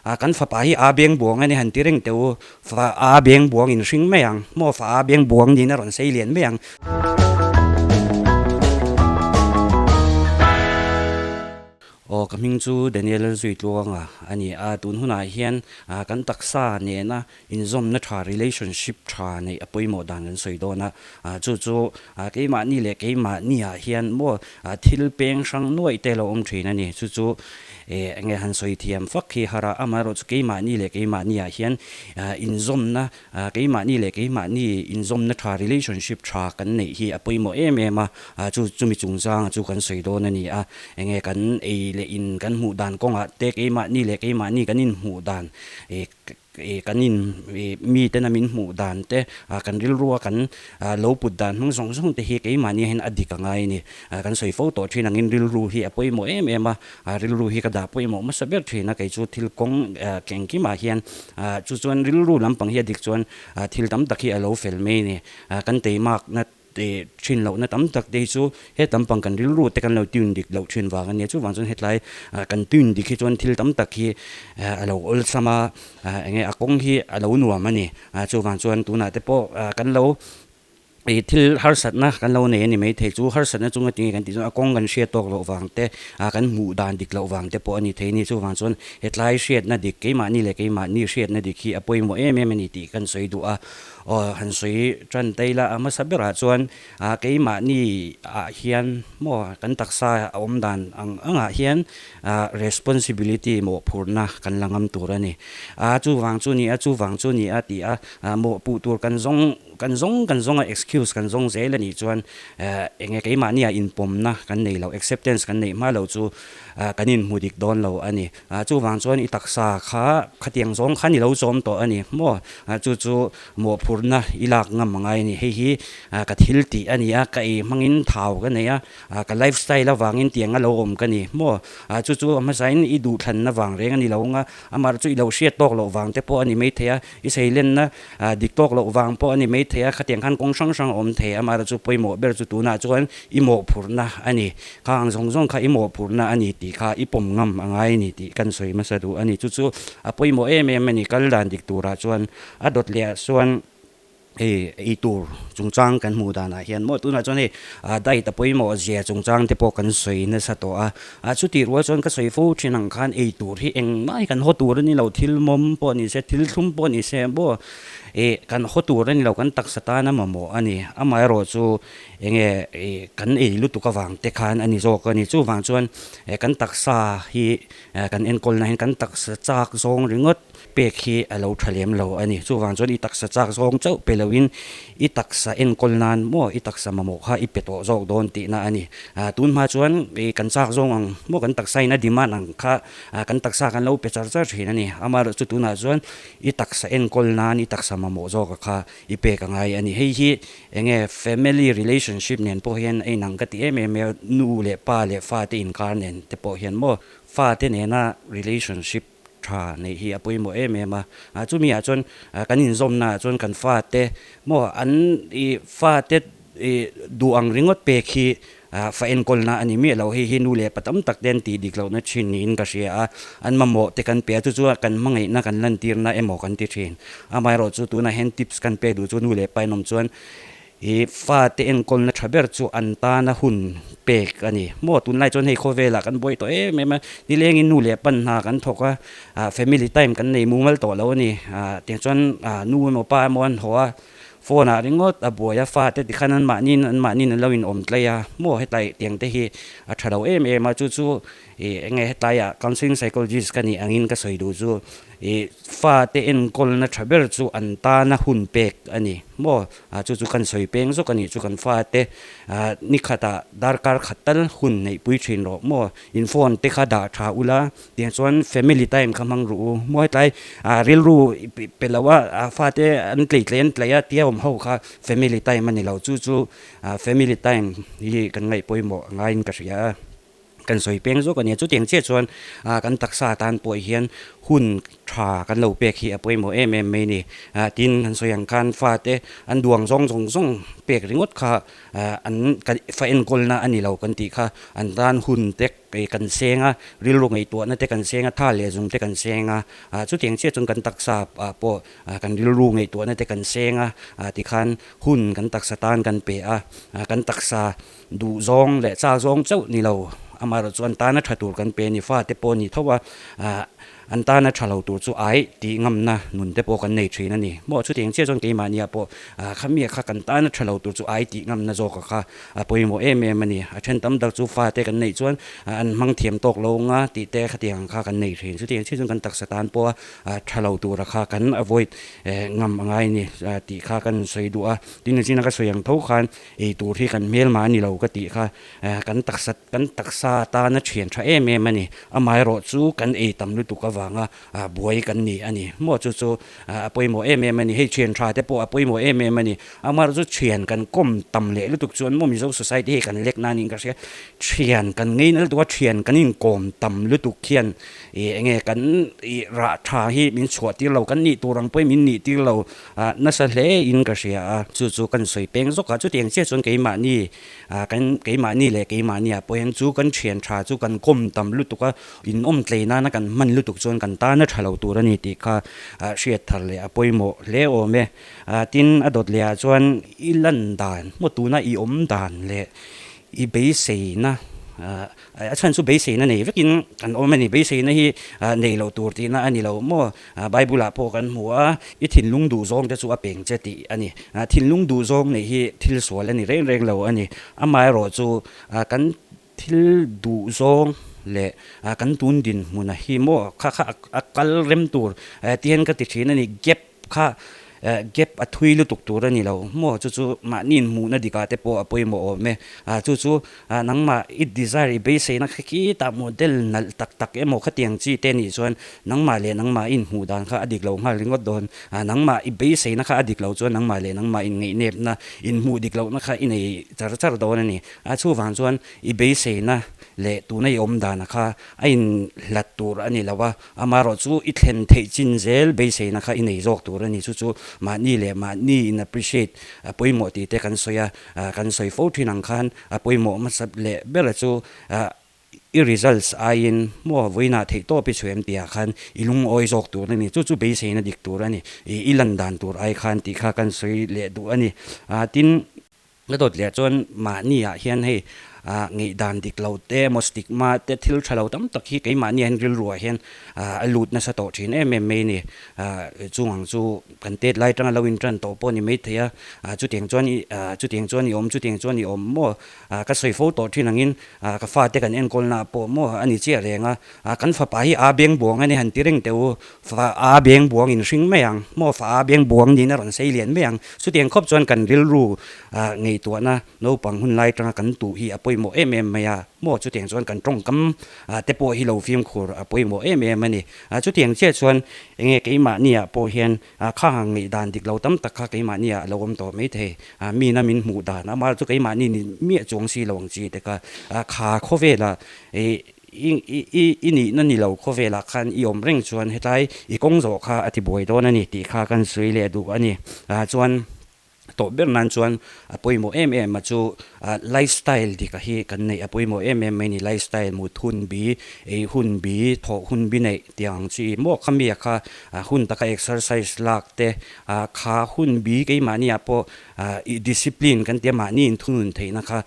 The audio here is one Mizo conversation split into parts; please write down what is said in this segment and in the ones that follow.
Kan fapa hi a beng buang a ni han ti reng teh u, fa a beng buang in hring mai ang, maw fa a beng buang niin a rawn sei lian mai ang. Aw ka hming chu Daniel Zuitluanga a ni a, tun hunah hian kan taksa nena inzawmna tha relationship tha neih a pawimawh dan kan sawi dawn a, chu chu keimahni leh keimahniah hian maw thil peng hrang nuaih te lo awm thin a ni, chu chu Eng nge han sawi thiam fak hi har a, amaherawh chu keimahni leh keimahniah hian inzawmna, keimahni leh keimahni inzawmna tha, relationship tha kan neih hi a pawimawh em em a, chu chumi chungchanga chu kan sawi dawn a ni a. Eng nge kan ei leh in kan hmuh dan kawngah te keimahni leh keimahni kan inhmuh dan Kan in miten a min hmuh dan te, kan rilrua kan lo put dan hmang zawng zawng te hi keimahni hian a dik a ngai a ni. Kan sawi fo tawh thin angin rilru hi a pawimawh em em a, rilru hi ka dah pawimawh hmasa ber thin a, kei chu thil kawng engkimah hian chu chuan rilru lampang hi a dik chuan thil tam tak hi a lo fel mai a ni. Kan teimakna Tih thin lohna tam tak te hi chu he tampang kan rilru te kan lo tune dik loh thin vang a nia. Chuvang chuan hetlai kan tune dik hi chuan thil tam tak hi a lo awlsam a, eng nge a kawng hi a lo nuam a ni. Chuvang chuan tunah te pawh kan lo ih thil harsatna kan lo nei a ni maithei chu harsatna chunga tinge kan tih chuan a kawng kan hriat tawk loh vang te, kan hmuh dan dik loh vang te pawh a ni thei a ni. Chuvang chuan hetlai hriatna dik keimahni leh keimahni hriatna dik hi a pawimawh em em a ni tih kan sawi duh a. Aw han sawi tan ta ila a hmasa berah chuan ah keimahni ah hian maw kan taksa a awm dan ang angah hian ah responsibility mawhphurhna kan la ngam tur a ni. A chuvang chu ni a chuvang chu ni a tih a ah mawhpuh tur kan zawng kan zawng kan zawng a excuse kan zawng zel a nih chuan eh enge keimahni ah inpawmna kan nei lo acceptance kan neih hma loh chu ah kan inhmu dik dawn lo a ni. Ah chuvang chuan i taksa kha khatiang zawng khan i lo chawm tawh a ni maw? Ah chu chu mawhphurhna i lak ngam a ngai a ni. Hei hi ah ka thil tih a ni a, ka ei hmangin thau ka nei a, ah ka life style avangin tiang a lo awm ka ni maw? Ah chu chu a hmasain i duhthlanna vang reng a ni lo ang a, amah chu i lo hriat tawk loh vang te pawh a ni maithei a, i seilenna ah dik tawk loh vang pawh a ni maithei a, khatiang khan kawng hrang hrang a awm thei a, amah chu pawimawh ber chu tunah chuan i mawhphurhna a ni. Kha ang zawng zawng kha i mawhphurhna a ni tih kha i pawm ngam a ngai a ni tih kan sawi hmasa duh a ni. Chu chu a pawimawh em em a ni. Kal dan dik turah chuan a dawt leh ah chuan hei ei tur chungchang kan hmuh danah hian maw tunah chuan hei diet a pawimawh zia chungchang te pawh kan sawi nasa tawh a. A chutih rual chuan ka sawi fo thin ang khan ei tur hi engmah hi kan haw tur a ni lo. Thil mawm pawh ni se, thil thlum pawh ni se maw ih kan haw tur a ni lo, kan taksa tan a mamawh a ni. Amaherawhchu Enge i kan ei lutuk avang te khan a ni zawk a ni. Chuvang chuan kan taksa hi kan enkawl na hian kan taksa chak zawng ringawt pek hi a lo tha lem lo a ni. Chuvang chuan i taksa chak zawng chauh pe loin i taksa enkawl nan maw i taksa mamawh kha i pe tawh zawk dawn tihna a ni. Tun hma chuan i kan chak zawng ang maw kan taksa in a demand ang kha kan taksa kan lo pe char char thin a ni. Amaherawhchu tunah chuan i taksa enkawl nan i taksa mamawh zawk a kha i pek a ngai a ni. Hei hi Enge family relationship nen pawh hian a inang ka ti em em a, nu leh pa leh fa te inkar nen te pawh hian maw fa te nena relationship tha neih hi a pawimawh em em a, chumi ah chuan kan inzawmna ah chuan kan fa te maw an i fa te i duh ang ringawt pek hi Fa enkawlna a ni miah lo, hei hi nu leh pa tam tak te an tih dik lohna thin niin ka hria a, an mamawh te kan pe a, chu chu kan hmangaihna kan lantirna emaw kan ti thin. Amaherawh chu tunah hian tips kan pek duh chu nu leh pa in awm chuan i fate enkawlna tha ber chu an tana hun pek a ni. Maw tunlai chuan hei khawvelah kan buai tawh em em a, nilengin nu leh pan hna kan thawk a, family time kan nei mumal tawh lo a ni. Tiang chuan nu emaw pa emaw an haw a, Phone ah ringawt a buai a fate tikhan an mahni an mahni an lo in awm tlai a maw hetlai tiang te hi a tha lo em em a chu chu ih enge hetlai ah counselling psychologist ka nih angin ka sawi duh chu ih fate enkawlna tha ber chu an tana hun pek a ni maw ah chu chu kan sawi peng zawk a nih chu kan fate ah nikhat ah darkar khat tal hun neih pui thin rawh maw in phone te kha dah tha ula Tiang chuan family time kha hmang ruh u. Mawi tlai rilru pe lo a fate an tlei tlei an tlei a tia awm ho kha family time a ni lo. Chu chu family time hi kan ngaih pawimawh ngaiin ka hria a. Kan sawi peng zawk a nia. Chutiang chiah chuan kan taksa tan pawh hian hun tha kan lo pek hi a pawimawh em em mai a ni. Tin, kan sawi ang khan fate an duang zawng zawng zawng pek ringawt kha an fa enkawlna a ni lo kan tih kha an tan hun te kan seng a, rilru ngaihtuahna te kan seng a, tha leh zung te kan seng a. Chutiang chiah chuan kan taksa pawh kan rilru ngaihtuahna te kan seng a, tikhan hun kan taksa tan kan pe a, kan taksa Duh zawng leh chak zawng chauh ni lo, amaherawh chu an tana tha tur kan pe a ni, fate pawh a ni tho a, an tana tha lo tur chu ai tih ngamna nun te pawh kan nei thin a ni. Maw chutiang chiah chuan keimahniah pawh khami kha kan tana tha lo tur chu ai tih ngamna zawka kha a pawimawh em em a ni. A then tam tak chu fate kan neih chuan an hmang thiam tawk lo nga tih te khatiang kha kan nei thin. Chutiang chiah chuan kan taksa tan pawha tha lo tura kha kan avoid ngam a ngai a ni tih kha kan sawi duh a. Tin, zina ka sawi ang tho khan Ei tur hi kan hmelma a ni lo ka tih kha kan taksa kan taksa tana thian tha em em a ni. Amaherawh chu kan ei tam lutuk avanga buai kan ni a ni. Maw chu chu a pawimawh em em a ni. Hei thian tha te pawh a pawimawh em em a ni. Amaherawh chu thian kan kawm tam leh lutuk chuan maw Mizo society hei kan lek nan in ka hria. Thian kan ngei na lutuk a, thian kan inkawm tam lutuk hian ih enge kan ih rah tha hi min chhuah tir lo, kan nih tur ang pawhin min nih tir lo. Ah nasa hle in ka hria a, chu chu kan sawi peng zawk a, chutiang chiah chuan keimahni ah kan keimahni leh keimahni ah pawh hian chu kan thian tha chu kan kawm tam lutuk a, in awm tlei nana kan hman lutuk chuan kan tana tha lo tur a ni tih kha ah hriat thar leh a pawimawh hle awm e. Ah tin a dawt leh ah chuan i lan dan maw tuna i awm dan leh i beiseina ah A chhan chu beiseina nei vekin kan awm a ni. Beiseina hi nei loh tur tihna a ni lo maw? Bible-ah pawh kan hmu a, i thinlung duh zawng te chu a peng che tih a ni. Thinlung duh zawng neih hi thil sual a ni reng reng lo a ni. Amaherawh chu kan thil duh zawng leh kan tun dinhmuna hi maw kha kha a kal rem tur tihian ka ti thin a ni. Gap kha gap a thui lutuk tur a ni lo maw? Chu chu mahni inhmuhna dikah te pawh a pawimawh awm e. Chu chu nangmah i desire i beiseina kha khitah model nalh tak tak emaw khatiang chi te nih chuan nangmah leh nangmah i inhmuh dan kha a dik lo nghal ringawt dawn. Nangmah i beiseina kha a dik lo chuan nangmah leh nangmah inngaih-nepna, inhmuh dik lohna kha i nei char char dawn a ni. Chuvang chuan i beiseina leh tuna i awm dana kha a inhlat tur a ni lo a. Amaherawh chu i thlen theih chin zel beiseina kha i nei zawk tur a ni. Chu chu mahni leh mahni in appreciate a pawimawh tih te kan sawi a, kan sawi fo thin ang khan a pawimawh hmasa leh ber chu i results aiin maw vawiinah theih tawp i chhuah em tihah khan i lungawi zawk tur a ni. Chu chu beiseina dik tur a ni. I lan dan tur ai khan tih kha kan sawi leh duh a ni. Tin. Ka dawt leh chuan mahni ah hian hei ah ngaihdan dik lo te emaw stigma te thil tha lo tam tak hi keimahni ah hian rilru ah hian ah a lut nasa tawh thin em em mai a ni. Ah chung ang chu kan tet lai atanga lo in tan tawh pawh a ni maithei a, ah chutiang chuan i ah chutiang chuan i awm chutiang chuan i awm maw ah ka sawi fo tawh thin angin ah ka fate kan enkawl na ah pawh maw a ni chiah reng a, ah kan fapa hi aa beng buang a ni han ti reng teh u Fa a beng buang in hring mai ang maw fa a beng buang niin a rawn sei lian mai ang. Chutiang khawp chuan kan rilru ngaihtuahna naupang hun lai atanga kan tuh hi a pawimawh em em mai a maw chutiang chuan kan tawngkam te pawh hi lo fimkhur a pawimawh em em a ni. Chutiang chiah chuan enge keimahniah pawh hian khang ngaihdan dik lo tam tak kha keimahniah a lo awm tawh mai thei. Mina min hmuh dan amah chu keimahni ni miah chuang si lo ang chi te kha kha khawvelah I nihna ni lo khawvelah khan i awm reng chuan hetlai i kawng zawh kha a ti buai dawn a ni tih kha kan sawi leh duh a ni. Chuan tawh ber nan chuan a pawimawh em em a chu lifestyle dik a hi kan neih a pawimawh em em mai a ni. Lifestyle mut hun bi, ei hun bi, thawh hun bi neih tih ang chi maw kha mi a kha hun taka exercise lak te kha hun bi keimahniah pawh i discipline kan tia mahni inthunun theihna kha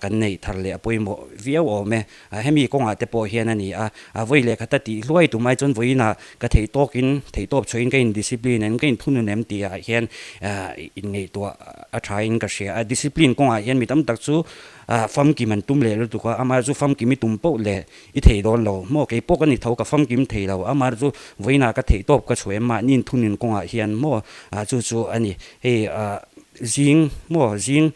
kan neih thar leh a pawimawh viau awm e. Hemi kawngah te pawh hian a ni a, vawi leh khat a tih hluai tumai chuan vawiinah ka theih tawkin, theih tawp chhuahin ka in-discipline em, ka inthunun em tihah hian inngaihtuah a thain ka hria a. Discipline kawngah hian mi tam tak chu famkim an tum leh lutuk a, amah chu famkim i tum poh leh i thei dawn lo maw? Kei pawh ka ni tho, ka famkim thei lo, amah chu vawiinah ka theih tawp ka chhuah em, mahni inthunun kawngah hian maw chu chu a ni. Hei zing maw zing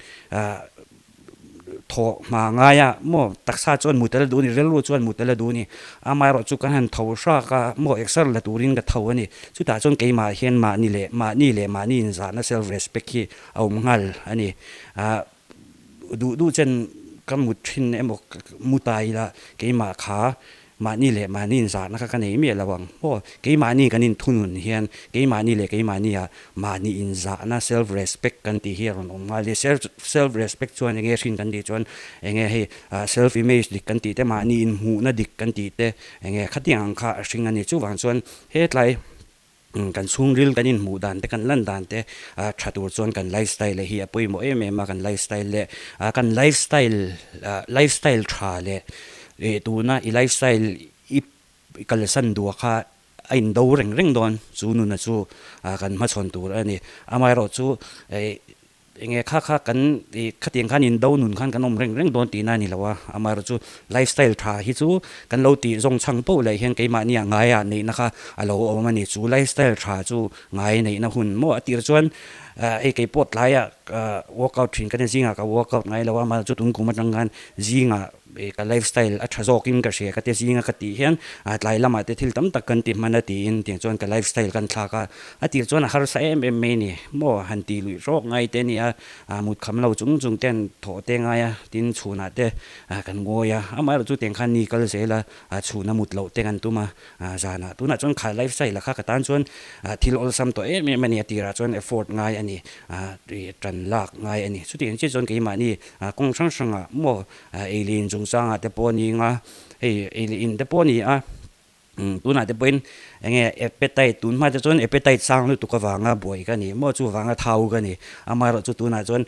Thawh hma ngaia maw taksa chuan mut a la duh a ni, rilru chuan mut a la duh a ni. Amaherawh chu kan han tho hrak a, maw exer la turin ka tho a ni. Chutah chuan keimah hian mahni leh mahni leh mahni inzahna self respect hi a awm nghal a ni. Duh duh chen ka mut thin emaw mu ta ila keimah kha mahni leh mahni inzahna kha ka nei miah lo ang maw? Keimahni kan inthunun hian keimahni leh keimahni ah mahni inzahna self respect kan tih hi a rawn awm nghal a ni. Self respect chuan enge hrin kan tih chuan enge hei self image dik kan tih te mahni inhmuhna dik kan tih te enge khatiang ang kha a hring a ni. Chuvang chuan hetlai Kan chhungril kan inhmuh dan te, kan lan dan te tha tur chuan kan lifestyle hi a pawimawh em em a, kan lifestyle leh kan lifestyle lifestyle tha leh tuna i lifestyle i kalsan duh kha a indo reng reng dawn chu nuna chu kan hmachhawn tur a ni. Amaherawhchu Enge kha kha kan ih khatiang khan indo nun khan kan awm reng reng dawn tihna a ni lo a, amaherawhchu lifestyle tha hi chu kan lo tih zawng chhang poh leh hian keimahni ah ngaia neihna kha a lo awm a ni. Chu lifestyle tha chu ngai neihna hun maw a tir chuan hei kei pawh tlaiah workout thin ka ni zingah ka workout ngai lo a, amaherawhchu tun kum atang khan zingah Ka lifestyle a tha zawkin ka hria ka ti zinga ka tih hian tlai lamah te thil tam tak kan ti hman a tiin tiang chuan ka lifestyle kan thlak a, a tir chuan a harsa em em mai ni maw han tih luih hrawk ngai te nia mut kham lo chung chung ten thawh te ngai a tin chhunah te kan ngawi a amaherawh chu tiang khan ni kal zel a chhuna mut loh te kan tum a zanah tunah chuan kha lifestyle a kha ka tan chuan thil awlsam tawh em em a ni a tirah chuan effort ngai a ni tan lak ngai a ni chutiang chiah chuan keimahni kawng hrang hrangah maw Ei leh in chungchangah te pawh a ni ang a, hei ei leh in te pawh a ni a, tunah te pawhin eng nge appetite tun hma te chuan appetite sang lutuk avanga buai ka ni maw chuvanga thau ka ni, amaherawhchu tunah chuan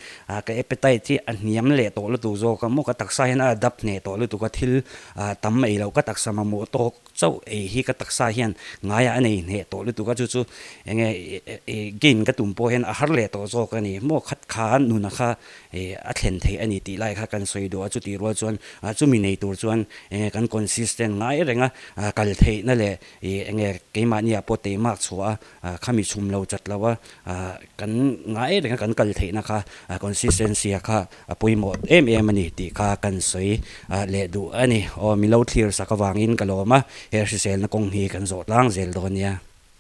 ka appetite hi a hniam leh tawh lutuk zawk a maw ka taksa hian a adapt hneh tawh lutuk a thil tam ei loh ka taksa mamawh tawk chauh ei hi ka taksa hian ngaiah a nei hneh tawh lutuk a chu chu eng nge gain ka tum pawh hian a har leh tawh zawk a ni maw khat kha nuna kha a thlen theih a ni tih lai kha kan sawi duh a chutih rual chuan chumi nei tur chuan eng nge kan consistent ngai reng a kal theihna leh eng nge keimahni ah pawh teimak chhuah a khami chhum lo chat lo a kan ngai reng a kan kal theihna kha consistency a kha A pawimawh em em a ni tih kha kan sawi leh duh a ni. Aw, mi lo thlir sak avangin ka lawm a, he hriselna kawng hi kan zawh tlang zel dawn nia.